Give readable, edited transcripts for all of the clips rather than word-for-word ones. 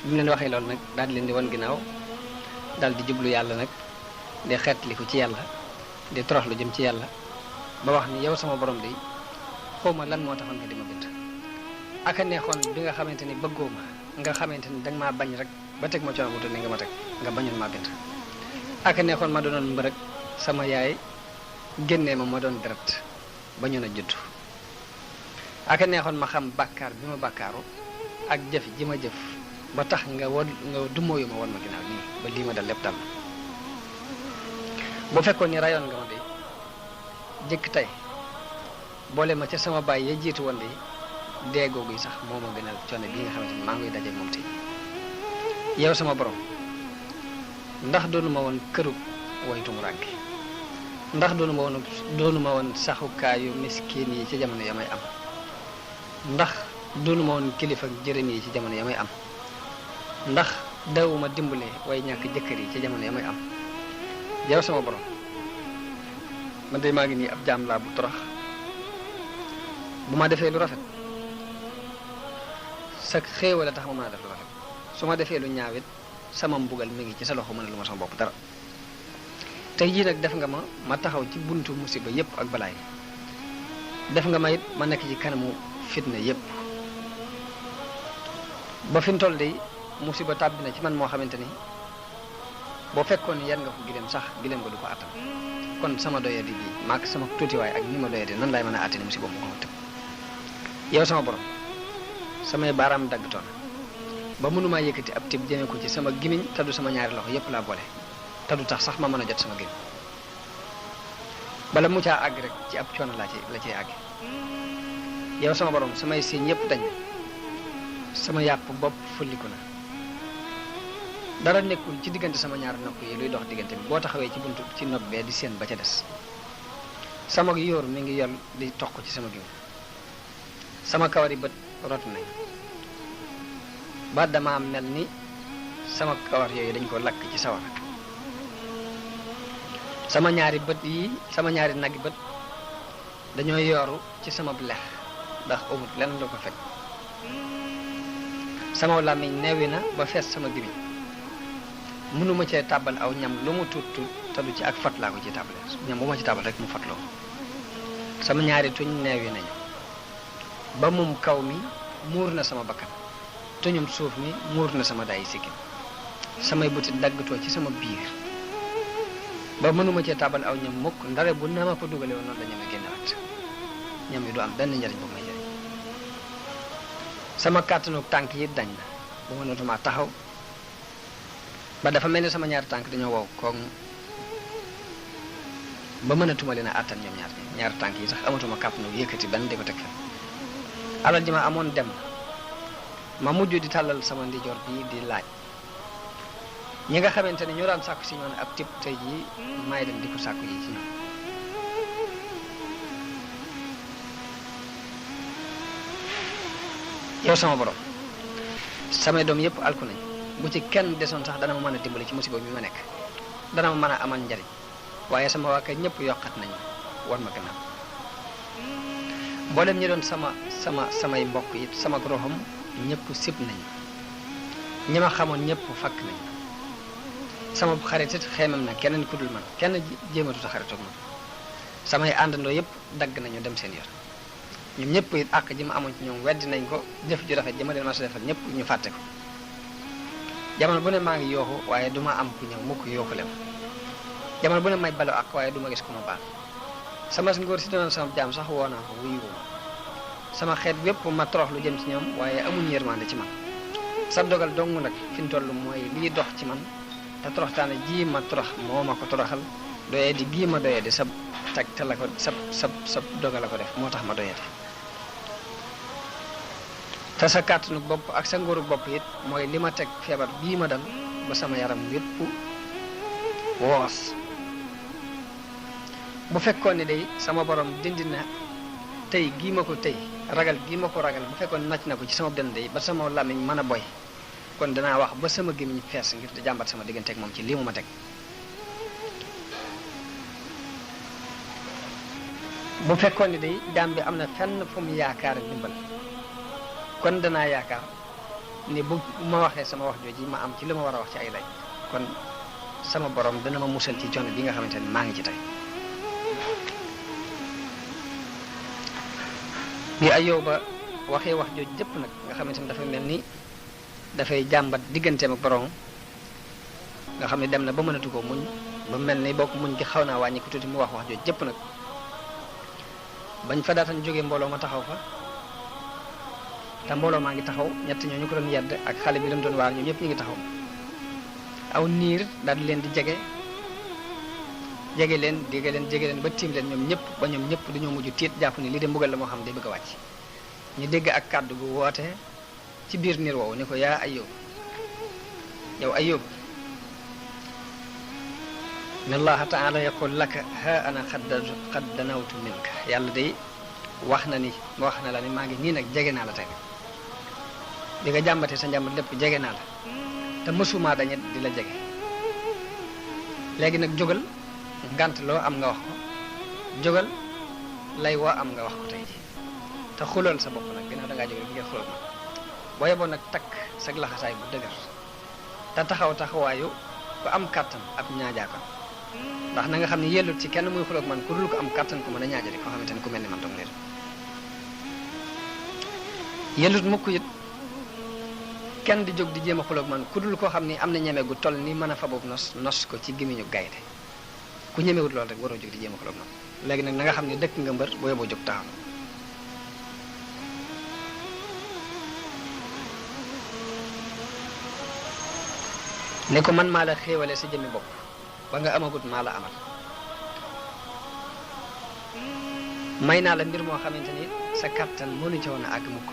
bi mu leen waxee loolu nag daal di leen di wan ginnaaw daal di jublu yàlla nag di xeetliku ci yàlla di toroxlu jëm ci yàlla ba wax ni yow sama borom de xawma lan moo taxoon nga di ma bind aka neexoon bi nga xamante ni bëggoo ma nga xamante ni danga maa bañ rek ba teg ma coono bu ni nga ma teg nga bañoon maa bind aka neexoon ma doonoon mbërëg sama yaay génnee ma doon deret ba ñu na judd aka neexoon ma xam bàkkaar bi ma bàkkaaru ak jëf ji ma jëf ba tax nga dumóoyu ma woon ma ginnaaw nii ba lii ma dal lépp dal bu fekkoon ni rayoon nga ma de jëkk tey boole ma ca sama baay ya jiitu woon de dee googu yi sax moo ma gënal coono bii nga xamante ni maa ngi daje moom tey yow sama borom ndax doonu ma woon këru woytum rànki ndax doonu ma woon saxukaayu miskin yi ci jamono ya may am ndax doonu ma woon kilifa jërëm yi ci jamono ya may am ndax dawuma dimbale way ñàkk jëkkër yi ci jamono ya may am yow sama borom man de maa ngi nii ab jaam laa bu torox bu ma defee lu rafet sa xéewal a tax ma mën a def lu rafet su ma defee lu ñaawit sama mbugal mi ngi ci sa loxo mën a lu ma sama bopp dara tey jii nag def nga ma taxaw ci buntu musiba yépp ak balaay def nga ma it ma nekk ci kanamu fitna yépp ba fi mu toll de musiba tàbbi na ci man moo xamante ni boo fekkoon yan nga ko gileem sax gileem ko du ko attan kon sama doyadi bi maak sama tuutiwaay ak ni ma doyadi nan laay mën a attani musiba mu ko tëb yow sama borom samay baaraam daggtoon ba mënumaa yëkkati ab tib jëme ko ci sama gimiñ taddu sama ñaari loxo yépp laa boole taddu tax sax ma mën a jot sama gimiñ bala mu caa àgg rek ci ab coono la ciy àgg yow sama borom samay siiñ yépp dañ sama yàpp bopp fulliku na dara nekkul ci diggante sama ñaari nopp yi luy dox diggante bi boo taxawee ci buntu ci nopp bee di seen ba ca des sama yóor mi ngi yol di toq ci sama giw sama kawari bët rot nañ ba dama mel ni sama kawar yooyu dañ ko lakk ci sawara sama ñaari bët yi sama ñaari nagi bët dañoo yooru ci sama lex ndax amut lenn lu ko fekk sama làmmiñ neewi na ba fees sama gibiñ mënuma cee tàbbal aw ñam lu mu tuut tuut te du ci ak fat laa ko ci tàbbale ñam bu ma ci tàbbal rek mu fatloo sama ñaari tuñ neewi nañu ba mum kaw mi muur na sama bakkan tuñum suuf mi muur na sama dayi sikkim samay buti daggatoo ci sama biir ba mënuma cee tàbbal aw ñam mukk ndare bu na ma fa dugale woon noonu la ñam génnewaat ñam yi du am benn njariñ bu may jariñ sama kàttanu tànk yi dañ na bu mënatuma taxaw ba dafa mel ni sama ñaari tànk dañoo wow koog ba mënatuma leen a àttan ñoom ñaari tànk yi sax amatuma kàttanu yëkkati benn di ko teg fen alal ji ma amoon dem ma mujj di tàllal sama ndijoor bii di laaj ñi nga xamante ne ñoo daan sàkku si ñoom ab tib tey jii may dem di ko sàkku yi ci ñoom yow sama borom samay doom yépp alku nañ bu ci kenn desoon sax dana ma mën a dimbali ci musiba bi ma nekk dana ma mën a amal njariñ waaye sama waa kër ñëpp yokkat nañu war ma gannaaw mboolem ñi doon samay mbokk it sama roxam ñëpp sib nañu ñi ma xamoon ñëpp fakk nañu sama xarit it xeemam na keneen ku dul man kenn jéematu sa xaritoog man samay àndandoo yëpp dagg nañu dem seen yoon ñoom ñëpp it àq ji ma amoon ci ñoom weddi nañ ko jëf ju rafet ji ma leen ma sa defal ñëpp ñu fàtte ko jamono bu ne maa ngi yooxu waaye duma am ku ñëw mukk yooxu lem jamono bu ne may balo ak waaye duma gis ku ma baal sama ngóor si doon sama jaam sax woo naa ko wuyu ma sama xeet wépp ma torox lu jëm ci ñoom waaye amuñ yërmande ci man sa dogal dong nag fi mu toll mooy lii dox ci man te toroxtaane ji ma torox moo ma ko toroxal doyee di gii ma doyee di sa tag te la ko sa dogal la ko def moo tax ma doyee di te sa kàttanu bopp ak sa ngóoru bopp it mooy li ma teg feebar bii ma dal ba sama yaram wépp woos bu fekkoon ne day sama borom dindi na tey gii ma ko tey ragal gii ma ko ragal bu fekkoon nacc na ko ci sama dënn day ba sama làmmiñ mën a boy kon danaa wax ba sama gémmiñ fees ngir di jàmbat sama diggante ak moom ci lii mu ma teg bu fekkoon ne day jaam bi am na fenn fu mu yaakaar ndimbal kon danaa yaakaar ni bu ma waxee sama wax jooji ma am ci li ma war a wax ci ay lay kon sama borom dana ma musal ci coono bi nga xamante ni maa ngi ci tey bi Ayyuba waxee wax jooju jëpp nag nga xamante ni dafa mel ni dafay jàmbat digganteem ak borom nga xam ne dem na ba mënatu ko muñ ba mel ni bokk muñ gi xaw naa wàññi ko tuuti mu wax jooju jëpp nag bañ fa daatan jógee mbooloo ma taxaw fa te mbooloo maa ngi taxaw ñett ñoo ñu ko doon yedd ak xale bi lam doon waar ñoom ñëpp ñu ngi taxaw aw niir daal di leen di jege leen ba tiim leen ñoom ñëpp ba ñoom ñëpp dañoo mujj tiit jàpp ni lii de mbugal la moo xam day bëgg a wàcc ñu dégg ak kàddu gu woote ci biir niir woowu ni ko yaa Ayyub yow Ayyub ne allaha taala yaqul laka ha ana qad danawtu minka yàlla day wax na la ni maa ngi nii nag jege naa la tey bi nga jàmbatee sa njàmbat lépp jege naa la te mësuma dañet di la jege léegi nag jógal ngant loo am nga wax ko jógal lay woo am nga wax ko tey ji te xulool sa bopp nag ginnaaw da ngaa jógal bi ngeen xulool ma boo yeboon nag takk sag laxasaay bu dëgër te taxawaayu ku am kàttan ab ñaajaakoon ndax na nga xam ne yellut ci kenn muy xuloog man ku dul ko am kàttan ku mën a ñaajale koo xamante ne ku mel ni man dong leen yellut mukk it kenn di jóg di jéem a xuloog man ku dul koo xam ni am na ñeme gu toll ni mën a fabub nos ko ci gémmiñu gaynde ku ñemewut loolu rek waroo jóg di jéem a xuloog man léegi nag na nga xam ne dëkk nga mbër boo yeboo jóg taxaw ne ko man maa la xéewale sa jëmmi bopp ba nga amagut maa la amal may naa la mbir moo xamante ni sa kàttan mënu ci woon a àgg mukk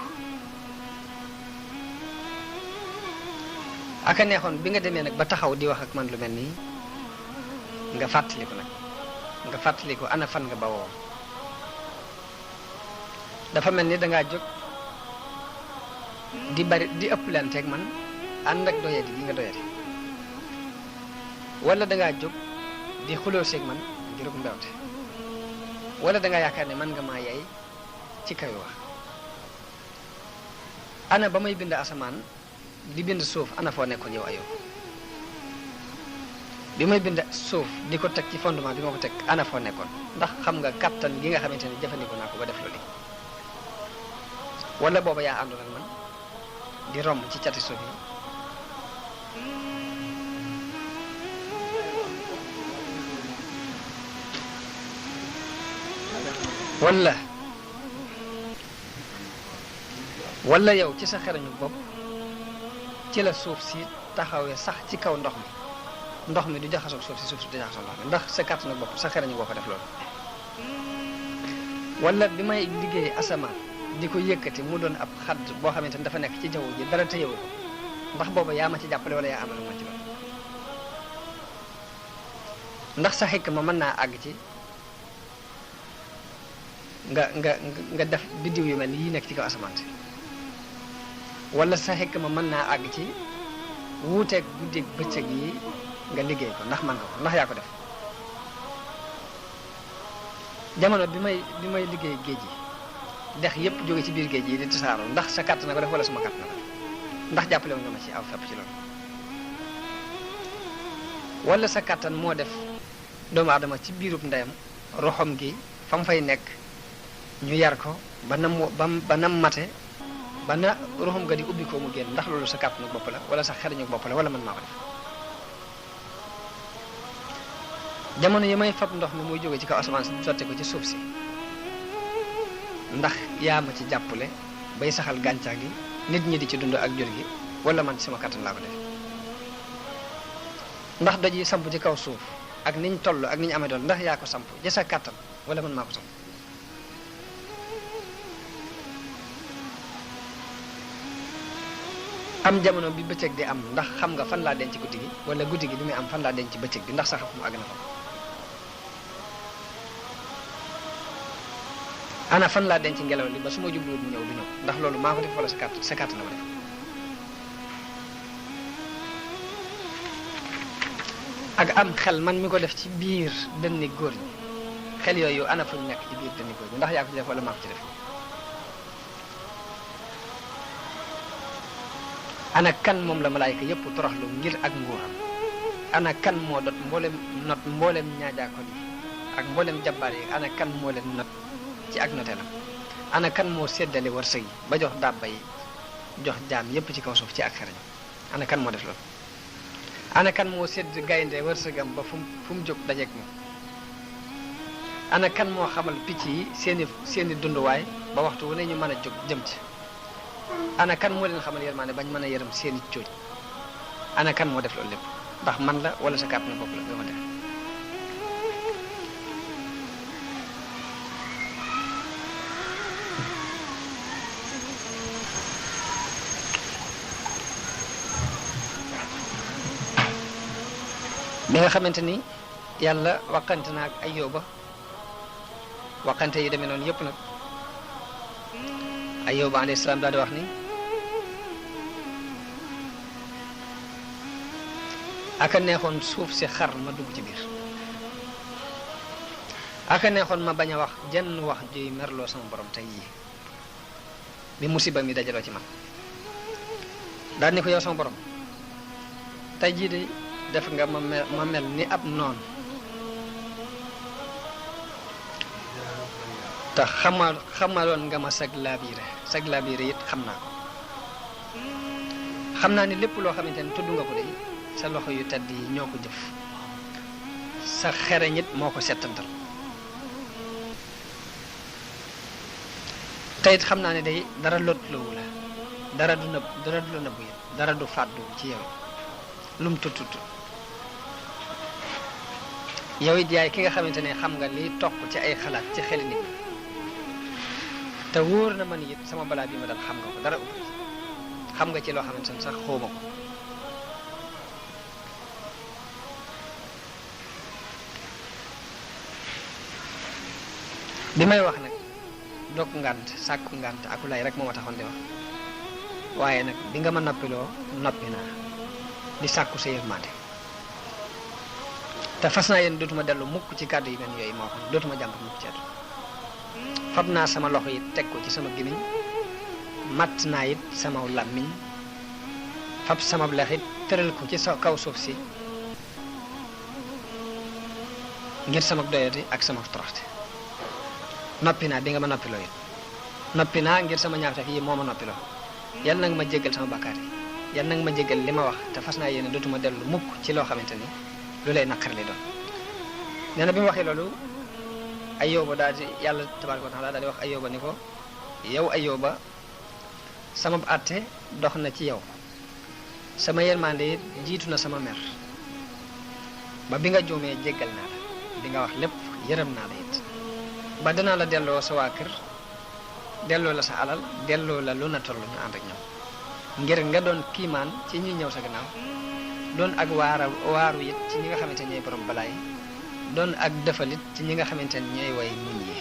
aka neexoon bi nga demee nag ba taxaw di wax ak man lu mel nii nga fàttaliku ana fan nga bawoo dafa mel ni dangaa jóg di ëpp lanteeg man ànd ak doyadi gi nga doyadi wala dangaa jóg di xuloo seeg man ngirug mbewte wala dangaa yaakaar ne man nga maa yey ci kaw wax ana ba may bind asamaan di bind suuf ana foo nekkoon yow Ayyub bi may bind suuf di ko teg ci fondement bi ma ko teg ana foo nekkoon ndax xam nga kattan gi nga xamante ne jëfandikoo naa ko ba def loolu wala booba yaa àndoon ak man di romb ci cati suuf yi wala yow ci sa xerañu bopp ci la suuf si taxawee sax ci kaw ndox mi du jaxasoog suuf si du jaxasoog ndox mi ndax sa kàttanu bopp sa xerañu bopp def loolu wala bi may liggéey asamaan di ko yëkkati mu doon ab xadd boo xamante ni dafa nekk ci jaww ji dara téyewu ko ndax booba yaa ma ci jàppale wala yaa àndal ma ci loolu ndax sa xikma mën naa àgg ci nga def biddiw yu mel ni yi nekk ci kaw asamaan si wala sa xikma mën naa àgg ci wuuteeg guddeeg bëccëg yi nga liggéey ko ndax man nga ko ndax yaa ko def jamono bi may liggéey géej yi dex yépp jóge ci biir géej yi di tasaaroo ndax sa kàtt na ko def wala suma kàtt na ko def ndax jàppale nga ma ci aw fepp ci loolu wala sa kàttan moo def doomu aadama ci biirub ndeyam roxom gi fa mu fay nekk ñu yar ko ba nam mate ba na roxom ga di ubbi ko mu génn ndax loolu sa kàttanu bopp la wala sa xeriñu bopp la wala man maa ko def jamono yi may fab ndox mi muy jóge ci kaw asamaan si sotti ko ci suuf si ndax yaa ma ci jàppale bay saxal gàncax gi nit ñi di ci dund ak jur gi wala man sama kàttan laa ko def ndax doj yi samp ci kaw suuf ak niñ toll ak niñ amee doon ndax yaa ko samp ja sa kàttan wala man maa ko samp am jamono bi bëccëg di am ndax xam nga fan laa denc guddi gi wala guddi gi bi muy am fan laa denc bëccëg bi ndax sax mu àgg na fa ana fan laa denc ngelaw li ba su ma jubluwut mu ñëw du ñëw ndax loolu maa ko def wala sa kàttan la ko def ak am xel man mi ko def ci biir dënni góor ñi xel yooyu ana fu ñu nekk ci biir dënni góor ñi ndax yaa ko ci def wala maa ko ci def ana kan moom la malaayka yépp toroxlu ngir ak nguuram ana kan moo dot mboolem ñaajaakoon yi ak mboolem jabbaar yi ana kan moo leen not ci ak noteelam ana kan moo séddale wërsëg yi ba jox dàbba yi jox jaam yépp ci kaw suuf ci ak xarañ ana kan moo def loolu ana kan moo sédd gaynde wërsëgam ba fu mu jóg dajeeg moom ana kan moo xamal picc yi seeni dunduwaay ba waxtu wu ne ñu mën a jóg jëm ci ana kan moo leen xamal yërmaane bañ mën a yërëm seeni cooj ana kan moo def loolu lépp ndax man la wala sa kàttan bopp la nga ko def bi nga xamante ni yàlla waxante na ak Ayyuba waxante yi demee noonu yépp nag Ayyuba alayhi salaam daal di wax ni aka neexoon suuf si xar ma dugg ci biir aka neexoon ma bañ a wax jenn wax juy merloo sama borom tey yii bi musiba mi dajaloo ci man daal ni ko yow sama borom tey jii de def nga ma mel ni ab noon te xamaloon nga ma sag laabiire it xam naa ko xam naa ni lépp loo xamante ni tudd nga ko de sa loxo yu tedd yi ñoo ko jëf sa xereñ it moo ko settantal te it xam naa ne day dara lotlowu la dara du la nëbbu it dara du fàddu ci yow lum tut yow it yaay ki nga xamante ne xam nga liy toq ci ay xalaat ci xeli nit te wóor na ma ni it sama balaa bi ma dal xam nga ko dara ubbi xam nga ci loo xamante ne sax xawma ko bi may wax nag dog ngànt sàkku ngànt aku lay rek moo ma taxoon di wax waaye nag bi nga ma noppiloo noppi naa di sàkku sa yërmande te fas naa yéen dootuma dellu mukk ci kàddu yi mel yooyu moo xam dootuma jàmbat mukk ci àdduna fab naa sama loxo yi teg ko ci sama gémmiñ matt naa it sama làmmiñ fab sama lex it tëral ko ci sa kaw suuf si ngir sama doyati ak sama toroxte noppi naa bi nga ma noppiloo it noppi naa ngir sama ñaawteef yi moo ma noppiloo yal na nga ma jéggal sama bakkaar yi yal na nga ma jéggal li ma wax te fas naa yéene dootuma dellu mukk ci loo xamante ni lu lay naqar li doon nee na bi mu waxee loolu Ayyuba daal di yàlla tabaaraka wa taala daal di wax Ayyuba ni ko yow Ayyuba sama àtte dox na ci yow sama yërmande it jiitu na sama mer ba bi nga juumee jéggal naa la bi nga wax lépp yërëm naa la it ba danaa la delloo sa waa kër delloo la sa alal delloo la lu na toll ñu ànd ak ñoom ngir nga doon kiimaan ci ñuy ñëw sa gannaaw doon ak waaru it ci ñi nga xamante ne ñooy borom balaay doon ak defalit ci ñi nga xamante ne ñooy way muñ yi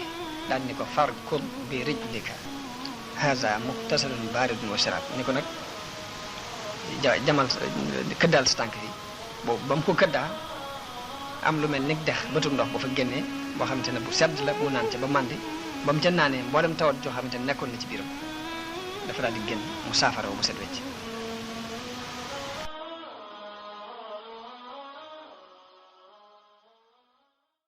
daal ni ko farkud bi rijlika haza muxtasalun baridun wa sharab ni ko nag jamal këddaal sa tànk yi boobu ba mu ko këddaa am lu mel ni dex bëtum ndox bu fa génnee boo xamante ne bu sedd la mu naan ca ba màndi ba mu ca naanee mboolem tawat joo xamante ne nekkoon na ci biiram dafa daal di génn mu saafara bu set wecc